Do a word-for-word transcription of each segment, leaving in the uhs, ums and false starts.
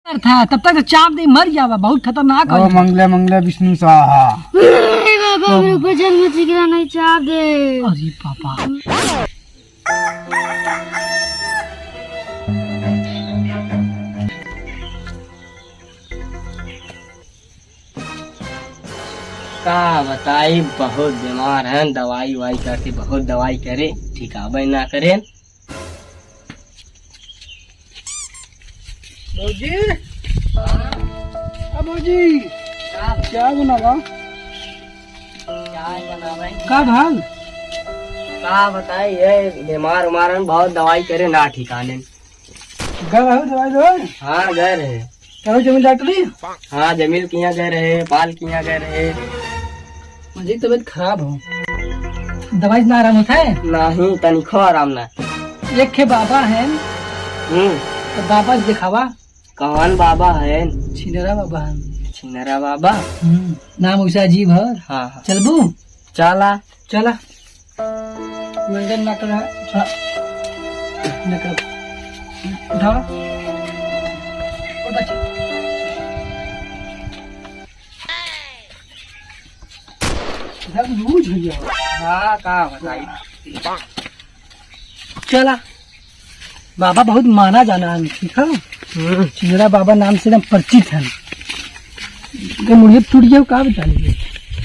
था, तब तक तो चाप दे, मर जावा, बहुत खतरनाक ओ है। मंगले मंगले विष्णु स्वाहा। अरे बाबा, हमरे ऊपर जन्म चिकरा नहीं चाप दे। अरे पापा। का बताई, बहुत बीमार हैं, दवाई उवाई करके बहुत दवाई करे, ठिकाबे ना करे। भौजी, हाँ। आ भौजी, का? चाय बनावा। चाय बनावे। का भाल? का बताई, ये बीमार उमार हैं, बहुत दवाई करे ना ठिकाने। गए रहो दवाई लेवे? हाँ, गए रहे। कहो जमीन डॉक्टरी? हाँ, जमील के यहाँ गए रहे, पाल के यहाँ गए रहे। मुझे तबीयत खराब हो, दवाई ना आराम होता है? नहीं, तनिको आराम ना। एक खे बाबा हैं, हम्म। तो बाबा से दिखावा। कौन बाबा हैं? छिनरा बाबा हैं। छिनरा बाबा? हम्म, नाम वैसा अजीब है। हाँ, हाँ। चलबू? चला। चला। मेंटेन ना कर, थोड़ा ना कर। उठाओ। ओ बच्चे। सब लूज हो गया। हाँ, का बताई? चला। बाबा बहुत माना जाना है, ठीक है? हम्म। छिनरा बाबा नाम से एकदम परिचित है। इनके मुड़िया टूट गया, का बता लीजिए?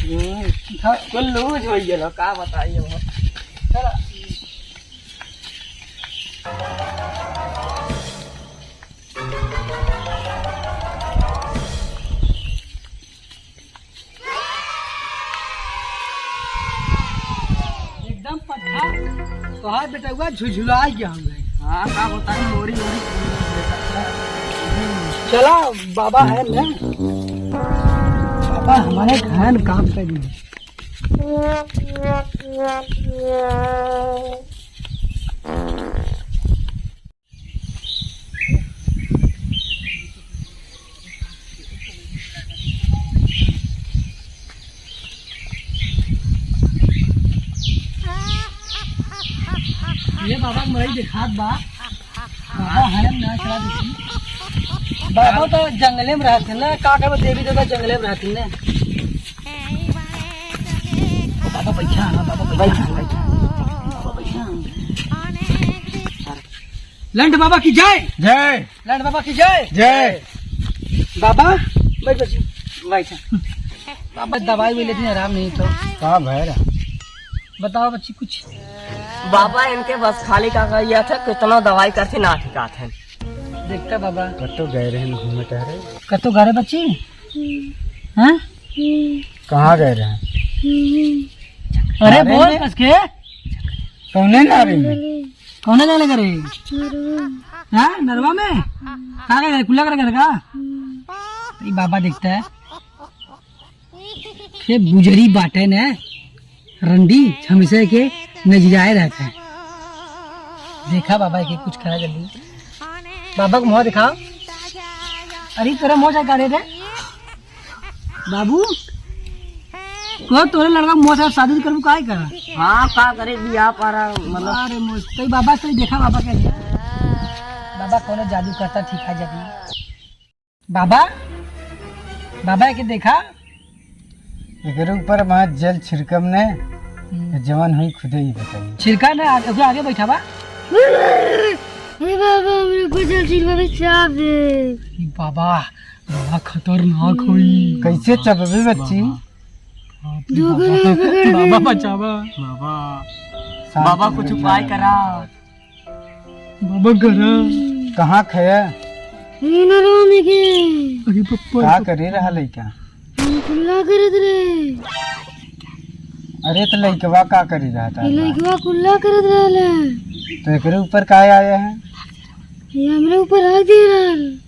हम्म। ठीक है? कुल लूज हो गया, का बताइए वो। चला। एकदम पट्ठा, तोहार बेटउआ झुझुला गया हमरे। हाँ, का बताई, मोरी, मोरी। चला, बाबा है ना? बाबा हमारे घर काम कर दिए। ये बाबा के मड़ई देखात बा। बाबा हरन ना चला देखी। बाबा तो जंगले में रहते ना, का कहबो, देवी देवता जंगले में रहते ना। बाबा बैठा है, बाबा बैठा है, बैठा है। बाबा बैठा है। लंड बाबा की जय। जय। लंड बाबा की जय। जय। बाबा, बैठ बच्ची, बैठ। बाबा दवाई भी लेती आराम नहीं तो। का भय रहा? बताओ बच्ची कुछ। बाबा इनके बस खाली का कहिया था, कितना दवाई करते ना ठिकात है। देखता बाबा। कतो गए रहे घूमे टहरे? कतो गए रहे बच्ची? हाँ? कहाँ गए रहे? अरे अरे बोल नहीं। कस के? कौने नारे में? कौने जाने करे? हाँ, नरवा में? का करे? कुल्ला करे करे का? ई बाबा देखता है। के बुजरी बाटे ने, रंडी हमेशा के नजराए रहता है। देखा बाबा के कुछ करा जल्दी। बाबा को मुँह दिखाओ। अरे तेरा मुँह से करे रे। बाबू, को तोरे लड़का मोर से शादी करबू काहे करा? हाँ, का करे, बियाह पारा, मतलब। अरे मोर, तई बाबा से देखा, बाबा के देखा। बाबा कोनो जादू करता, ठीक है जादू। बाबा, बाबा के देखा। एकरे ऊपर वहाँ जल छिड़कम ने, हम्म। जवन हुई खुदे ही बताई। छिड़का ना, आ-, ओकरे आगे बैठा बा। अरे बाबा, हमरे ऊपर जल छिड़का के चाप दे। ई बाबा, बड़ा खतरनाक होई। कैसे चबबे बच्ची? बाबा। बाप रे दो बाबा। गले पकड़ बाबा के। बचावा। बाबा। शांत बाबा हो कुछ जा। उपाय करा। बाबा करा। कहाँ खया? ये ना रो में के। अरे पप्पा। का करे रहा लइका? हम कुल्ला करत रहे। अरे तो लइकवा का करे रहा था? ये लइकवा कुल्ला करत रहले। तो एकरे ऊपर का आया है? ये हमरे ऊपर रख दे रहल।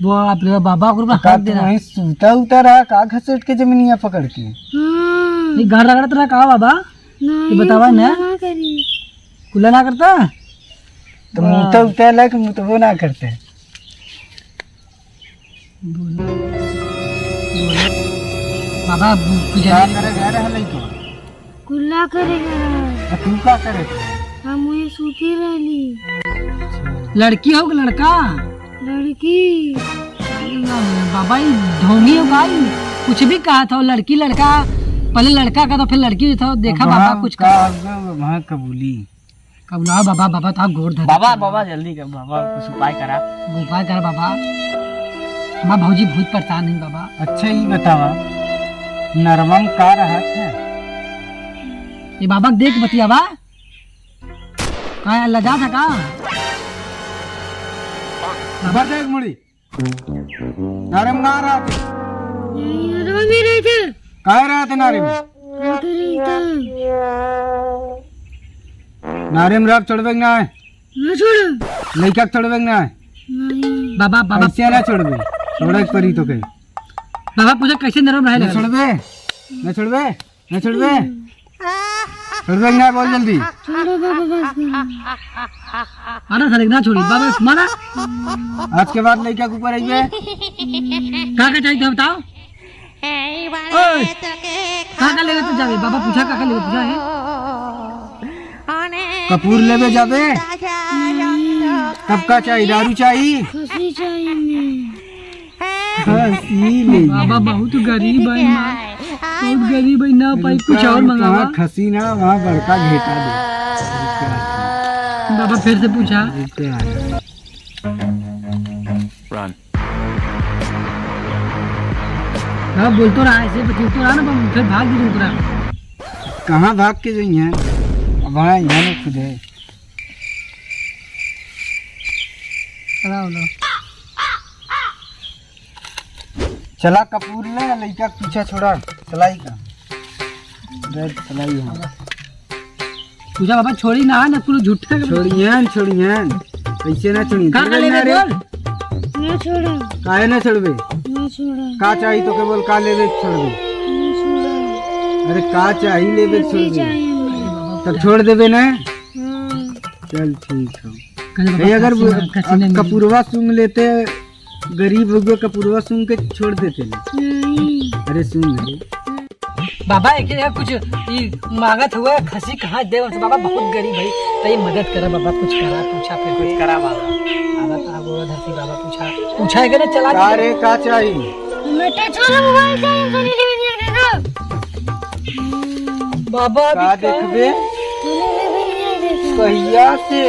बाप रे, बाबा ओकरे ऊपर तो का हाथ दे तू रहा। वहीं सूता उता रहा का, घसीट के जमीनिया पकड़ के? हाँ। ये गाड़ रगड़त रहा का बाबा? नहीं, ये बतावा ना। कुल्ला ना करी। कुल्ला ना करता? तो वाह। मुँह तो उता ला कि मुँह तो वो ना करते। बोलो। बोलो। बाबा, बु-, बुझा का नहीं। करे जा रहा लइका? कुल्ला करे जा रहा। आ, तू का करे? हम वहीं सूती रहली। लड़की हो कि लड़का? लड़की। बाबा, ई ढोंगी हो का ई? कुछ भी कहा था, लड़की लड़का, पहले लड़का का था, फिर लड़की था। देखा अब बाबा, हम कुछ का कहा। अब वहाँ कबूली। कबूला बाबा, बाबा तो आप गोड़ धर बाबा, बाबा जल्दी कर बाबा, कुछ उपाय करा। उपाय कर बाबा, हमार भौजी बहुत परेशान है बाबा। अच्छा, ई बतावा, नरवा में का रहत है? ये बाबा देख बतियावा। का यार, लजा था का? बाबा देख मुड़ी। नारे में कहाँ रहत? ये नरवा में रहत है। काहे रहत है नारे में? कहाँ तो रहत है? नारे में रहब छोड़बे कि ना? ना छोड़ब। लइका के छोड़बे कि ना? नहीं। बाबा, बाबा। कैसे ना छोड़बे? छोड़े के परी तोके। बाबा पूछा कैसे नरम रहे ना लगा? छोड़बे? ना छोड़बे? ना छोड़बे? छोड़बे कि ना, बोल जल्दी। छोड़ो बाबा, बस करो। अरे साले, ना छोड़ी बाबा, मारा। आज के बाद लइका के ऊपर अइबे। का का चाहिए था बताओ? ओए, का का लेवे तो जावे? बाबा पूछा, का का लेवे पूछा है? कपूर लेवे जाबे? तब का चाहिए? दारू चाहिए? खुशी चाहिए। खसी ले। बाबा बहुत गरीब है ना, बहुत गरीब है ना, भाई कुछ और मंगावा। खसी ना, वहाँ बड़का घेटा दे। बाबा फिर से पूछा। हाँ, बोल तो रहा है, ऐसे बता तो रहा ना, पर फिर भाग भी तो रहा। कहाँ भाग के जाइए? अब हाँ, यहाँ में खुद है। खड़ा हो लो। चला कपूर ले, लइका के पीछा छोड़ा, चलाई का। रे, चलाई हम। पूछा बाबा, छोड़ी ना, ना कुल झूठे के छोड़ियन, छोड़ियन। कैसे ना छोड़ी? का, का लेबे बोल? ना छोड़ा। काहे ना छोड़बे? ना छोड़ा। का चाही तोके बोल, का लेबे छोड़बे? ना छोड़ा। अरे का चाही लेबे खुशी छोड़बे? चाहिए हमें। तब छोड़ देबे ना? हाँ। चल ठीक है। कहे बाबा, ए, अगर कसी ना, कसी ना मिली। कपूरवा सूंघ लेते, गरीब हो गयो, कपूरवा सूंघ के छोड़ देते ना। नहीं। अरे सुन ले। बाबा, एक यार कुछ ई मांगत हुआ, खसी कहाँ दे, बाबा बहुत गरीब है, तो ये मदद करा बाबा, कुछ करा, पूछा फिर कुछ करा बाबा। बाबा तो आप वो धरती बाबा पूछा, पूछा है कि ना, चला का दे। रे, का चाही? बेटा, छोरा मोबाइल चाहिए, सोनी लियोन नहीं देखा। बाबा, का अभी का देखबे? कहिया से?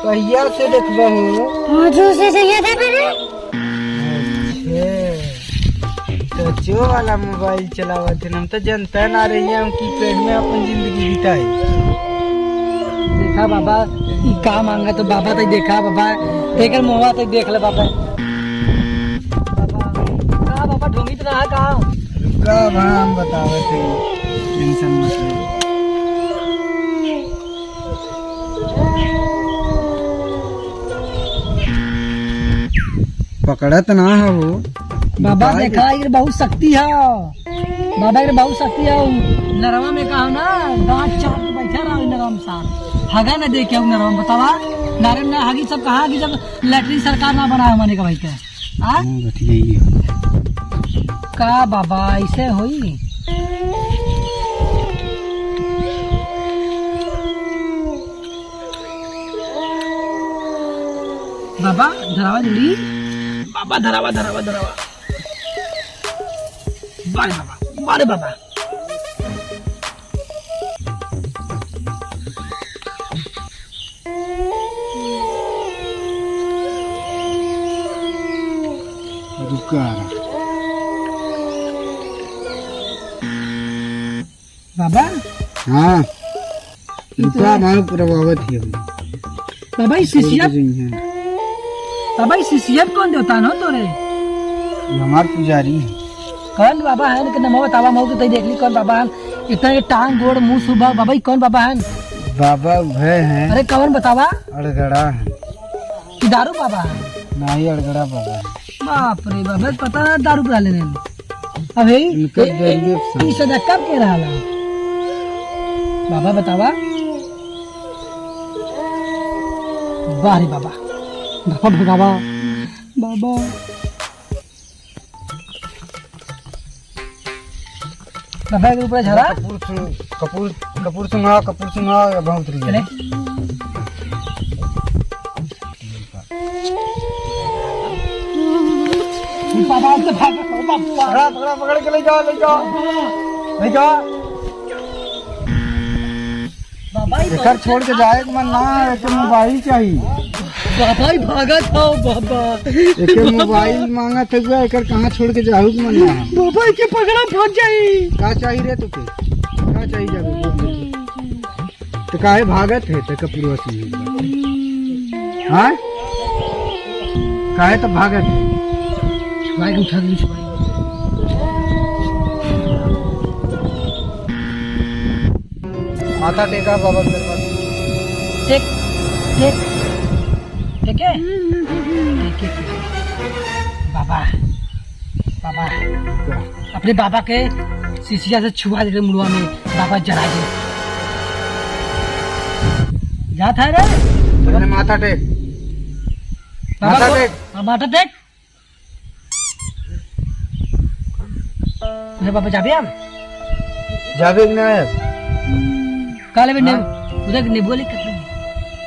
कहिया से देखबे हो? हाँ, जो से चाहिए थे मेरे। अच्छा, टचो वाला मोबाइल चलावत है, हम तो जनता ना रही है, हम कीपैड में अपन जिंदगी बिताई। देखा बाबा, ई का मांगा तो बाबा तो देखा बाबा, एकर मुंहवा तो देख ले बाबा। बाबा, का बाबा ढोंगी तो ना है का? रुका, अब हम बतावत है, टेंशन मत ले। पकड़त ना है वो। बाबा बताए देखा, ये बहुत शक्ति है। बाबा के बहुत शक्ति है। नरवा में कहा ना, दांत चाट के बैठा रहा नरवा में साथ। हगा न दे के नरवा में, बतावा। नारे में ना हगी सब कहा कि जब लैट्रिन सरकार ना बनाए माने का भाई के। आ? हाँ, बतियाइए। का बाबा, ऐसे होई? बाबा, धरावा जल्दी। बाबा, धरावा, धरावा, धरावा। बारे बाबा, बारे बाबा। रुका। बाबा? हाँ। ई तो रुका, है। मारो प्रभावत ही हम। बाबा, ई शिष्यत? रुक गई हैं। बाबा, ई शिष्यत कौन देवता न हो तोरे? ये हमार पुजारी है। कौन बाबा है? इनके नमो बतावा, मऊ के तई देख ली, कौन बाबा है? इतना ये टांग, गोड़, मुंह, सुबह, बाबा, ई कौन बाबा है? बाबा वह हैं। अरे, कौन बतावा? अड़गड़ा है। कि दारू बाबा है? नहीं, अड़गड़ा बाबा है। बाप रे बाप, पता ना दारू पिला लेने। अब हे, इनका ए, ए, जरूरत समझ। ई सदा कब के रहला? बाबा बतावा। वाह रे बाबा। बाबा भगावा। बाबा। बाबा के ऊपर झरा? कपूर सुन, कपूर, कपूर सुंघा, कपूर सुंघा, बहुत रही है। चले। बाबा से भागत हो, बाबा। पकड़ा, पकड़ा, पकड़ के ले जाओ, ले जाओ। ले जाओ। बाबा, ई एकर बहुत छोड़ के जाए के मन ना, एके मोबाइल चाही। बाबा, ई भागत हो, बाबा। एके मोबाइल मांगत है, एकर कहाँ छोड़ के जाहू के मन ना। बाबा, एके पकड़ा, भाग जाई। का चाही रे तोके? का चाही जाबे? बोल दे। तो काहे भागत है, तो कपूरवा सिंह? हाँ? काहे तो भागत है? छुपाई के उठा के छुपाई। माथा टेका बाबा के दरबार। टेक, टेक, टेके? टेके, टेके। बाबा, बाबा। का? अपने बाबा के सिसिया से छुआ दे मुड़वा में, बाबा जला दे। जात है रे? अपने माथा टेक। बाबा माथा को, टेक। हाँ, माथा टेक। अरे बाबा, जाबे अब? जाबे कि ना अब? का लेबे? हाँ? नेब-, उधर नेबुआ ले ककरी।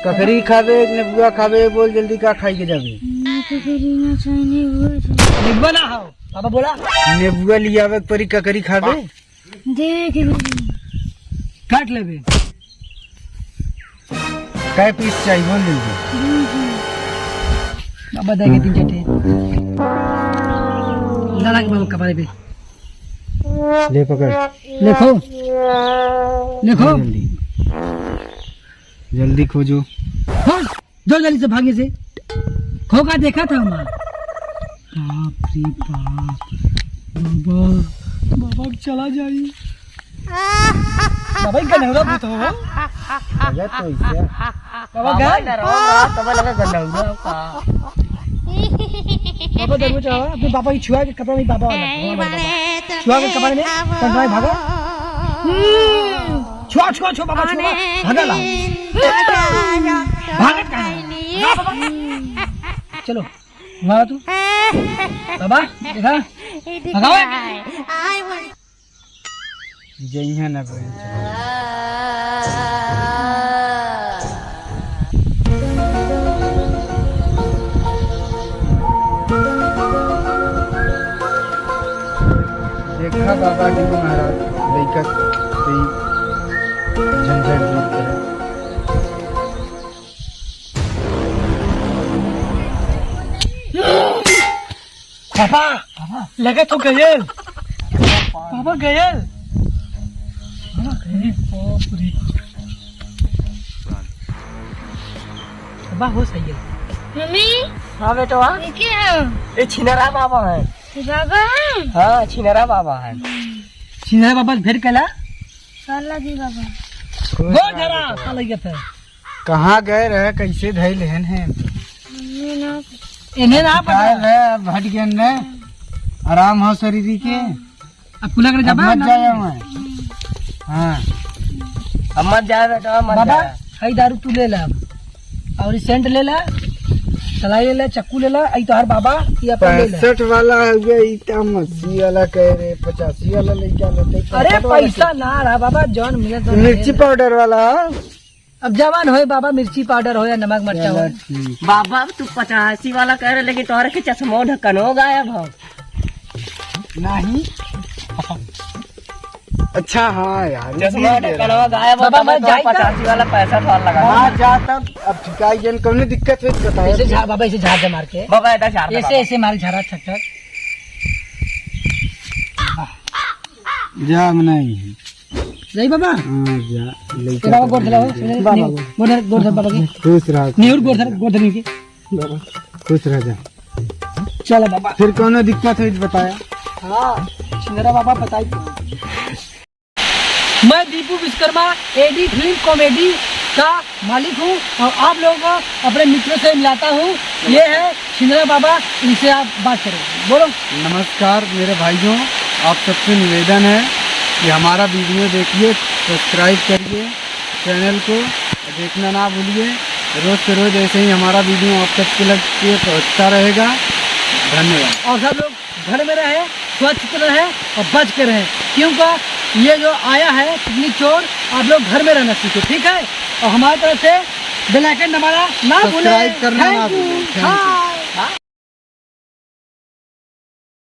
ककरी खाबे, नेबुआ खाबे, बोल जल्दी का खाई के जाबे? ना ककरी ना चाही, नेबुआ चाही। नेबुआ ना हो, बाबा बोला। नेबुआ लियावे के परी, ककरी खाबे? देख ले। काट लेबे। कै पीस चाहिए, बोल जल्दी। बाबा दे के तीन चार ठे। लगा के बाबा कपारे पे। ले पकड़। लिखो। लिखो। जल्दी। जल्दी खोजो। खोज। जो जल्दी से भागे से। खोका देखा था हमार। बाप रे बाप। बाबा, बाबा चला जाई। बाबा, ई गनौरा भूत हो। लगा तो इसे। बाबा, बाबा, गन। डराओ ना, तब लगा गनौरा का। बाबा, दरवाजा आवा, अपने बाबा की छुआ के कपड़ा में बाबा वाला, बाबा वाला। छुआ के कपड़ा में, टंगरा भागा। हम्म। छुआ, छुआ, छुआ, बाबा, छुआ। भागा ला। भागत कहाँ है? भागा, बाबा। चलो, वहाँ तू। बाबा, देखा? भगाओ। जइहे ना बहन। देखा बाबा जी महाराज, लइका से ही झंझट दूर करे। पापा, पापा, लगे तो गयल। पापा गयल। अरे बाप रे। पापा हो सही है। मम्मी। हाँ बेटवा। ये क्या है? ये छिनरा बाबा है। ये बाबा है? हाँ, छिनरा बाबा है। छिनरा बाबा भेंट कला? काला जी बाबा। गोड़ धरा, काला जी था। कहाँ गए रहे, कैसे धइल हन है? इन्हें ना पता। इन्हें ना पता। काहे रहे, अब हट गए ने। आराम हो शरीर के। अब कुला करे अब जाबा मत ना? जाए मैं। हाँ। अब मत जाए बेटा, मत बाबा, जाए। हई दारू तू ले ला। और ई सेंट ले ला, सलाई ले ला, चक्कू ले ला, आई तोहार बाबा, ई अपन ले ला। पैंसठ वाला हो गया, ई तो हम अस्सी वाला कह रहे, पचासी वाला लइका लेते, अरे पैंसठ वाला पैसा के? ना रहा बाबा, जौन मिले तो मिर्ची ले ला। पाउडर वाला। अब जवान होए बाबा, मिर्ची पाउडर हो या नमक मरचा हो। चलो ठीक। बाबा, तू पचासी वाला कह रहे, लेकिन तोहरे के चश्मो ढक्कनो गायब हो। नहीं। अच्छा, हाँ यार, चश्मा भूल गया। ढक्कनवा गायब हो, बाबा, तब मैं तो जाई का? पचासी वाला पैसा तो लगा। हाँ, जा तब, अब ठिकाई जन, कौनो दिक्कत हो तो बताओ। ऐसे झाड़, बाबा, ऐसे झाड़ दे मार के। बाबा, ऐसा झाड़ दे ऐसे, बाबा। ऐसे मार झाड़ा, ठक, ठक। जा, अब नहीं। जाई बाबा? हाँ, जा, लइका ए बाबा, तो गोड़ धरा हो, नहीं। बाबा, नहीं, गोड़। गोड़ धर, गोड़ धर बाबा के। खुश रह। निहुर गोड़ धर, गोड़ धर इनके। बाबा, खुश रह जा। चलो बाबा। फिर कौनो दिक्कत हो तो बताया। हाँ, छिनरा बाबा बताई। मैं दीपू विश्वकर्मा, एडी फिल्म कॉमेडी का मालिक हूँ और आप लोगों को अपने मित्रों से मिलाता हूँ। ये है छिनरा बाबा, इनसे आप बात करें। बोलो। नमस्कार मेरे भाइयों, आप सबसे निवेदन है कि हमारा वीडियो देखिए, सब्सक्राइब करिए चैनल को, देखना ना भूलिए। रोज से रोज ऐसे ही हमारा वीडियो आप सबके लग के पहुँचता रहेगा। धन्यवाद। और सब लोग घर में रहें, स्वच्छ रहें और बच के रहें, क्योंकि ये जो आया है पिकनिक चोर, आप लोग घर में रहना सीखें, ठीक है? और हमारी तरफ से बेल आइकन दबाना ना भूलें। सब्सक्राइब करना ना भूलें। Thank you। Thank you। हाँ।